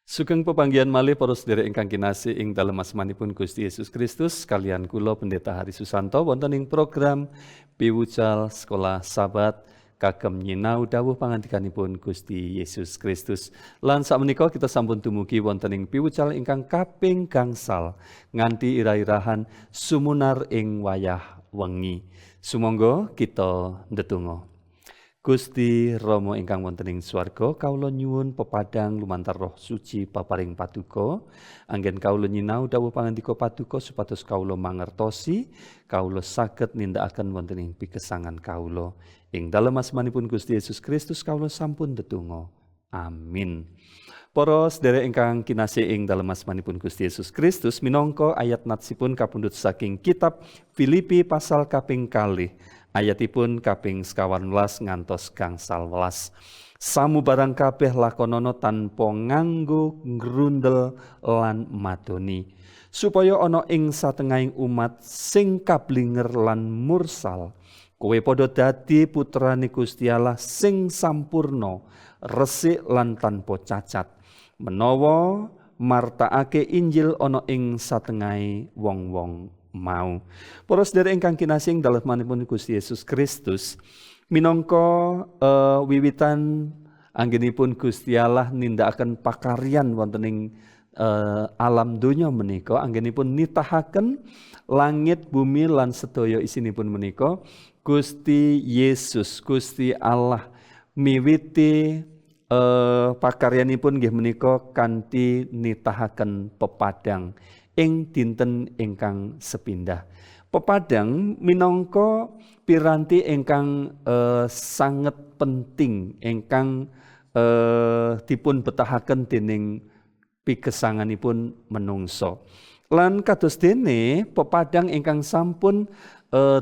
Sugeng pepanggihan malih para sedherek ingkang kinasih ing dalem asmanipun Gusti Yesus Kristus, kaliyan kula, Pendeta Hari Susanto, wonten ing program Piwucal Sekolah Sabat kagem nyinau dawuh pangandikanipun Gusti Yesus Kristus. Lan sakmenika kita sampun dumugi wonten ing piwucal ingkang kaping 5 nganti ira-irahan sumunar ing wayah wengi. Sumangga kita ndedonga. Gusti Rama ingkang wonten ing swarga, kawula nyuwun pepadang lumantar Roh Suci paparing Paduka anggen kawula nyinau dawuh pangandika Paduka supados kawula mangertosi, kawula saged nindakaken wonten ing pikesangan kawula. Ing dalem asmanipun Gusti Yesus Kristus kawula sampun ndedonga. Amin. Para sedherek ingkang kinasih ing dalem asmanipun Gusti Yesus Kristus, minangka ayat natsipun kapundhut saking kitab Filipi pasal kaping 2 ayatipun kaping 19 ngantos 18. Samubarang kabeh lakonono tanpa nganggo ngrundel lan madoni, supaya ana ing satengahing umat sing kablinger lan mursal, kowe padha dadi putrane Gusti Allah sing sampurna, resik lan tanpa cacat, menawa martakake Injil ana ing satengahe wong-wong mau. Para sedherek ingkang kinasih dalem asmanipun Gusti Yesus Kristus, minangka wiwitan anggenipun Gusti Allah nindakaken pakaryan wonten ing alam donya menika, anggenipun nitahaken langit, bumi lan sedaya isinipun menika, Gusti Yesus, Gusti Allah miwiti pakaryanipun nggih menika kanthi nitahaken pepadang ing dinten ingkang sepindah. Pepadang minangka piranti ingkang sanget penting ingkang dipun betahaken dening pikesanganipun menungso. Lan kados dene pepadang ingkang sampun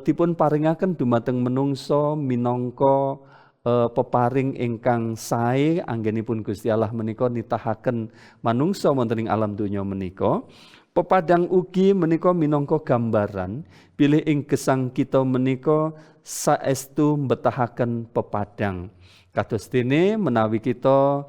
dipun paringaken dumateng menungso minangka peparing ingkang sae anggenipun Gusti Allah menika nitahaken manungsa wonten ing alam donya menika. Pepadang ugi menika minangka gambaran bilih ing gesang kita menika saestu mbetahaken pepadang. Kados dene menawi kita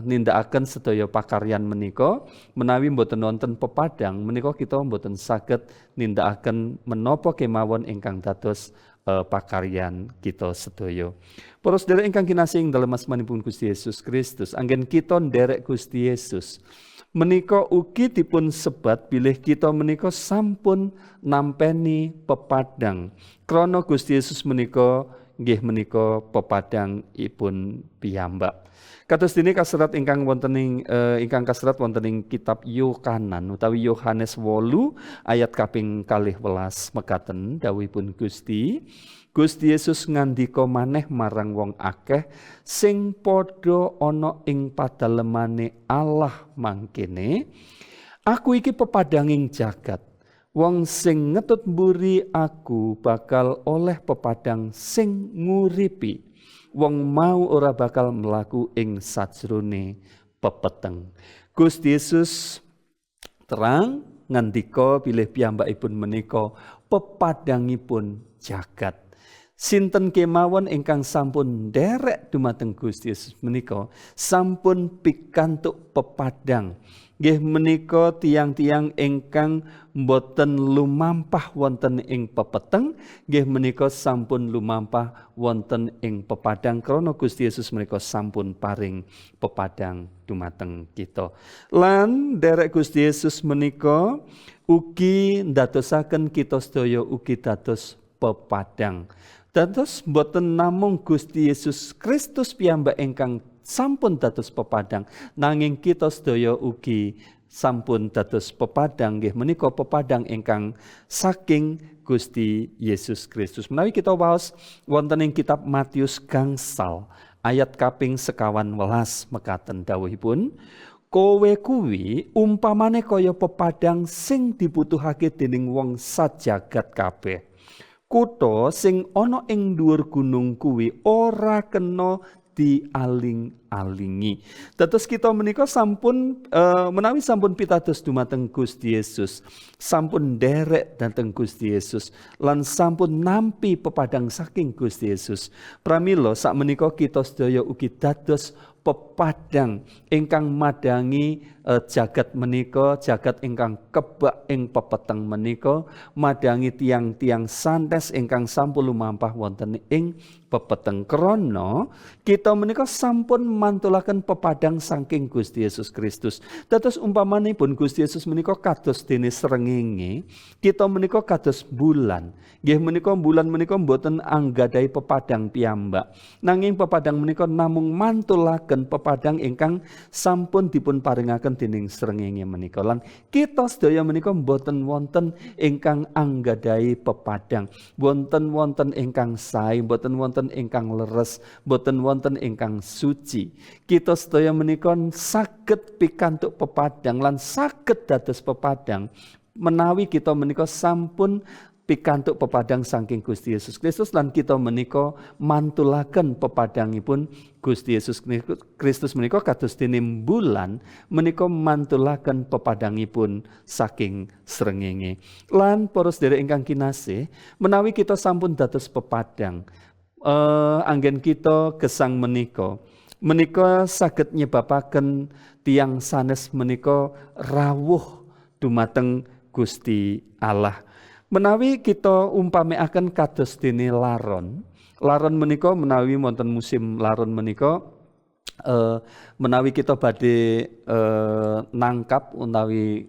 nindakaken sedaya pakaryan menika, menawi mboten wonten pepadang menika kita mboten saged nindakaken menapa kemawon ingkang dados pakaryan kita sedaya. Para sedherek ingkang kinasih ing dalem asmanipun Gusti Yesus Kristus, anggen kita nderek Gusti Yesus menika ugi dipun sebat bilih kita menika sampun nampeni pepadang. Krana Gusti Yesus menika nggih menika pepadangipun piyambak. Kados dene kaserat ingkang wonten ing ingkang kaserat wonten ing kitab Yohanan utawi Yohanes 8 ayat kaping 12 mekaten dawuhipun Gusti. Gusti Yesus ngandika maneh marang wong akeh sing padha ana ing padalemane Allah mangkene, "Aku iki pepadanging jagat. Wong sing ngetut mburi aku bakal oleh pepadang sing nguripi. Wong mau ora bakal mlaku ing sajrone pepeteng." Gusti Yesus terang ngandika bilih piyambakipun menika pepadangipun jagat. Sinten kemawon ingkang sampun nderek dumateng Gusti Yesus menika sampun pikantuk pepadang. Nggih menika tiang-tiang ingkang mboten lumampah wonten ing pepeteng, nggih menika sampun lumampah wonten ing pepadang krana Gusti Yesus menika sampun paring pepadang dumateng kita. Lan nderek Gusti Yesus menika ugi ndadosaken kita sedaya ugi dados pepadang. Dados mboten namung Gusti Yesus Kristus piyambak ingkang sampun dados pepadang, nanging kita sedaya ugi sampun dados pepadang, nggih menika pepadang ingkang saking Gusti Yesus Kristus. Menawi kita waos wonten ing kitab Matius 5 ayat kaping 21 mekaten dawuhipun, "Kowe kuwi umpamane kaya pepadang sing dibutuhake dening wong sajagat kabeh. Kutha sing ana ing dhuwur gunung kuwi ora kena dialing-alingi." Dados kita menika sampun menawi sampun pitados dumateng Gusti Yesus, sampun nderek dhateng Gusti Yesus lan sampun nampi pepadang saking Gusti Yesus. Pramila sakmenika kita sedaya ugi dados pepadang ingkang madangi jagat menika, jagat ingkang kebak ing pepeteng menika, madangi tiang-tiang santes ingkang sampun lumampah wonten ing pepeteng. Krana kita menika sampun mantulaken pepadang saking Gusti Yesus Kristus. Dados umpamanipun Gusti Yesus menika kados dene srengenge, kita menika kados bulan. Nggih menika bulan menika mboten anggadhahi pepadang piyambak. Nanging pepadang menika namung mantulaken pepadang ingkang sampun dipun paringaken dening srengenge menika. Lan kita sedaya menika mboten wonten ingkang anggadhahi pepadang, wonten wonten ingkang sae, mboten wonten ingkang leres, boten wonten ingkang suci. Kita sedaya menika saged pikantuk pepadang lan saged dados pepadang menawi kita menika sampun pikantuk pepadang saking Gusti Yesus Kristus lan kita menika mantulaken pepadangipun Gusti Yesus Kristus menika kados dene bulan menika mantulaken pepadangipun saking srengenge. Lan para sedherek ingkang kinasih, menawi kita sampun dados pepadang, anggen kita gesang menika menika saged nyebabaken tiang sanes menika rawuh dumateng Gusti Allah. Menawi kita umpamekaken kados dene laron, laron menika menawi wonten musim laron menika, menawi kita badhe nangkap utawi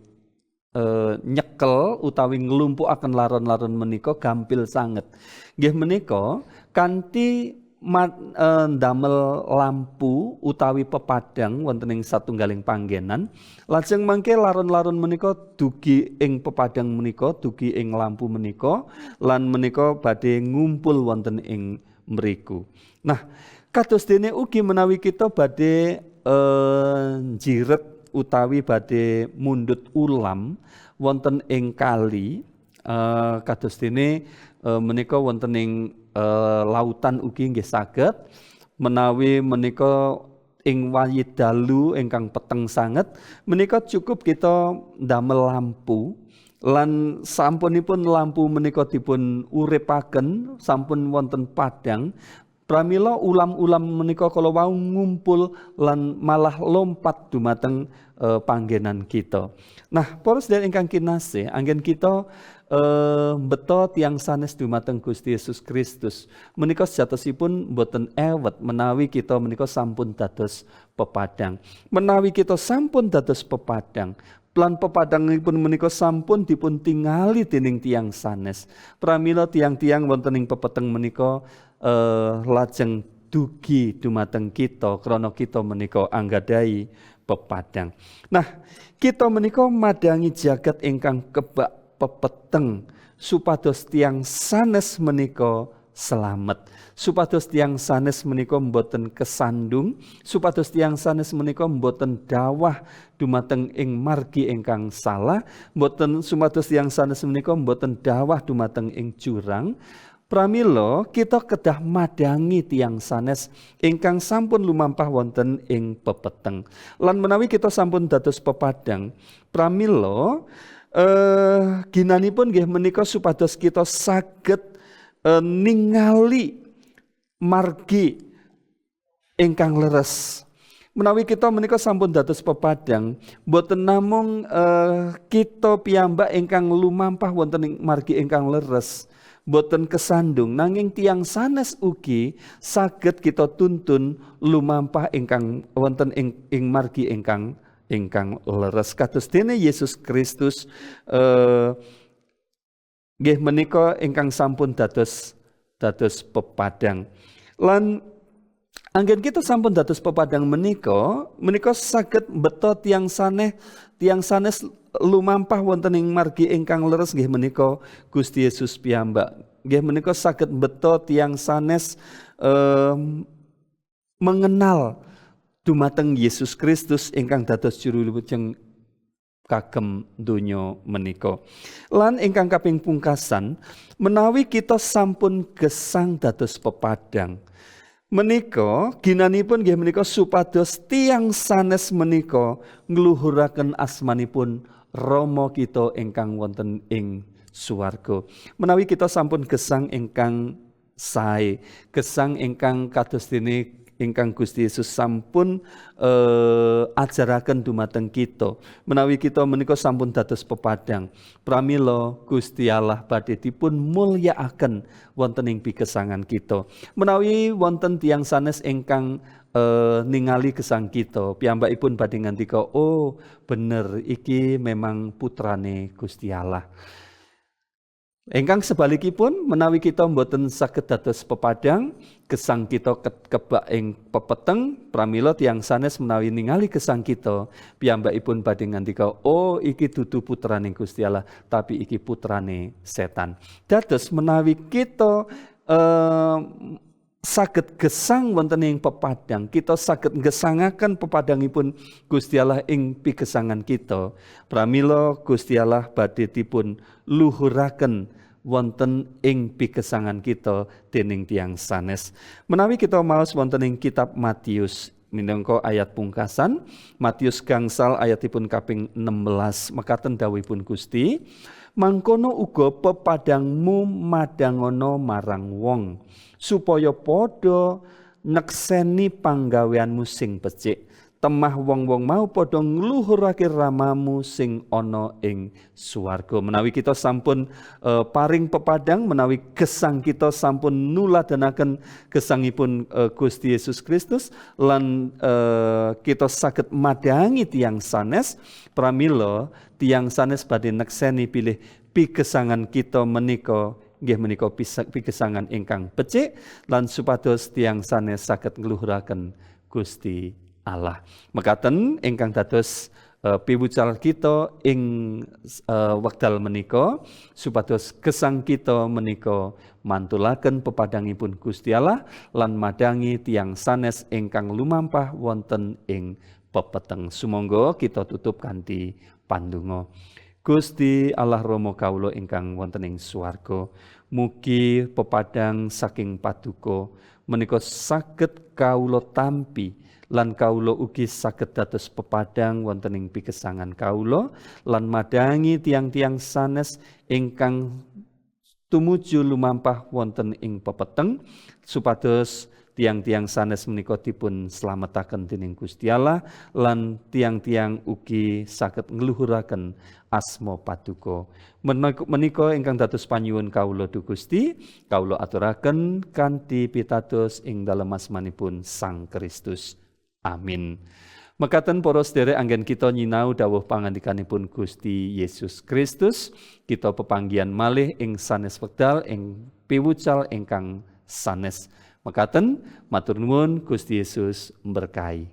nyekel utawi nglumpukaken laron-laron menika gampil sanget. Nggih menika kanthi ndamel lampu utawi pepadang wonten ing satunggaling panggenan, lajeng mangke laron-laron menika dugi ing pepadang menika, dugi ing lampu menika, lan menika badhe ngumpul wonten ing mriku. Nah, kados dene ugi menawi kita badhe njiret utawi badhe mundhut ulam wonten ing kali, kados dene menika wonten ing lautan ugi nggih saged, menawi menika ing wayi dalu ingkang peteng sanget menika cukup kita ndamel lampu lan sampunipun lampu menika dipun uripaken, sampun wonten padang, pramila ulam-ulam menika kala wau ngumpul lan malah lompat dumateng panggenan kita. Nah, para sedherek ingkang kinasih, anggen kita beto tiang sanes dumateng Gusti Yesus Kristus menika sejatosipun boten ewet menawi kita menika sampun dados pepadang. Menawi kita sampun dados pepadang, lan pepadangipun menika sampun dipun tingali dening tiang sanes, pramila tiang-tiang wonten ing pepeteng menika lajeng dugi dumateng kita krana kita menika anggadhahi pepadang. Nah, kita menika madangi jagat ingkang kebak pepeteng supados tiang sanes menika selamet, supados tiang sanes menika mboten kesandung, supados tiang sanes menika mboten dawah dumateng ing margi ingkang salah, mboten supados tiang sanes menika mboten dawah dumateng ing jurang. Pramila kita kedah madangi tiang sanes ingkang sampun lumampah wonten ing pepeteng. Lan menawi kita sampun dados pepadang, pramila ginanipun nggih menika supados kita saged ningali margi ingkang leres. Menawi kita menika sampun dados pepadang, boten namung kita piyambak ingkang lumampah wonten ing margi ingkang leres, boten kesandung, nanging tiang sanes ugi saged kita tuntun lumampah ingkang wonten ing margi ingkang ingkang leres, kados dene Yesus Kristus nggih menika ingkang sampun dados dados pepadang. Lan anggen kita sampun dados pepadang menika menika saged beto tiang sanes lumampah wonten ing margi ingkang leres, nggih menika Gusti Yesus piyambak. Nggih menika saged beto tiang sanes mengenal dumateng Yesus Kristus ingkang dados juru wilujeng kagem donya menika. Lan ingkang kaping pungkasan, menawi kita sampun gesang dados pepadang menika ginanipun nggih menika supados tiang sanes menika ngluhuraken asmanipun Rama kita ingkang wonten ing swarga. Menawi kita sampun gesang ingkang sae, gesang ingkang kados dene ingkang Gusti Yesus sampun ajaraken dumateng kita. Menawi kita menika sampun dados pepadang, pramila Gusti Allah badhe dipun mulyakaken wonten ing pikesangan kita. Menawi wonten tiyang sanes ingkang ningali gesang kita, piyambakipun badhe ngandika, "Oh, bener iki memang putrane Gusti Allah." Ingkang sebalikipun, menawi kita mboten saged dados pepadang, gesang kita kebak ing pepeteng, pramila tiyang sanes menawi ningali gesang kita, piyambakipun badhe ngandika, "Oh, iki dudu putrane Gusti Allah, tapi iki putrane setan." Dados menawi kita saged gesang wonten ing pepadang, kita saged gesangaken pepadangipun Gusti Allah ing pigesangan kita, pramila Gusti Allah badhe dipun luhuraken wonten ing pigesangan kita dening tiyang sanes. Menawi kita maos wonten ing kitab Matius minangka ayat pungkasan, Matius 5 ayatipun kaping 16, mekaten dawuhipun Gusti, "Mangkono uga pepadangmu madangono marang wong, supaya padha nekseni panggaweanmu sing becik. Temah wong-wong mau padha ngluhurake Ramamu sing ana ing swarga." Menawi kita sampun paring pepadang, menawi gesang kita sampun nuladanaken gesangipun Gusti Yesus Kristus lan kita saged madangi tiyang sanes, pramila tiyang sanes badhe nekseni bilih pigesangan kita menika nggih menika pigesangan ingkang becik lan supados tiyang sanes saged ngluhuraken Gusti Allah. Mekaten ingkang dados piwucal kita ing wekdal menika, supados gesang kita menika mantulaken pepadangipun Gusti Allah lan madangi tiyang sanes ingkang lumampah wonten ing pepeteng. Sumangga kita tutup kanthi pandonga. Gusti Allah Rama kawula ingkang wonten ing swarga, mugi pepadang saking Paduka menika saged kawula tampi lan kawula ugi saged dados pepadang wonten ing pikesangan kawula lan madangi tiyang-tiyang sanes ingkang tumuju lumampah wonten ing pepeteng, supados tiyang-tiyang sanes menika dipun slametaken dening Gusti Allah lan tiyang-tiyang ugi saged ngluhuraken asma Paduka. Menika ingkang dados panyuwun kawula, Duh Gusti, kawula aturaken kanthi pitados ing dalem asmanipun Sang Kristus. Amin. Mekaten, para sedherek, anggen kita nyinau dawuh pangandikanipun Gusti Yesus Kristus, kita pepanggihan malih ing sanes wekdal ing piwucal ingkang sanes. Mekaten, matur nuwun, Gusti Yesus mberkahi.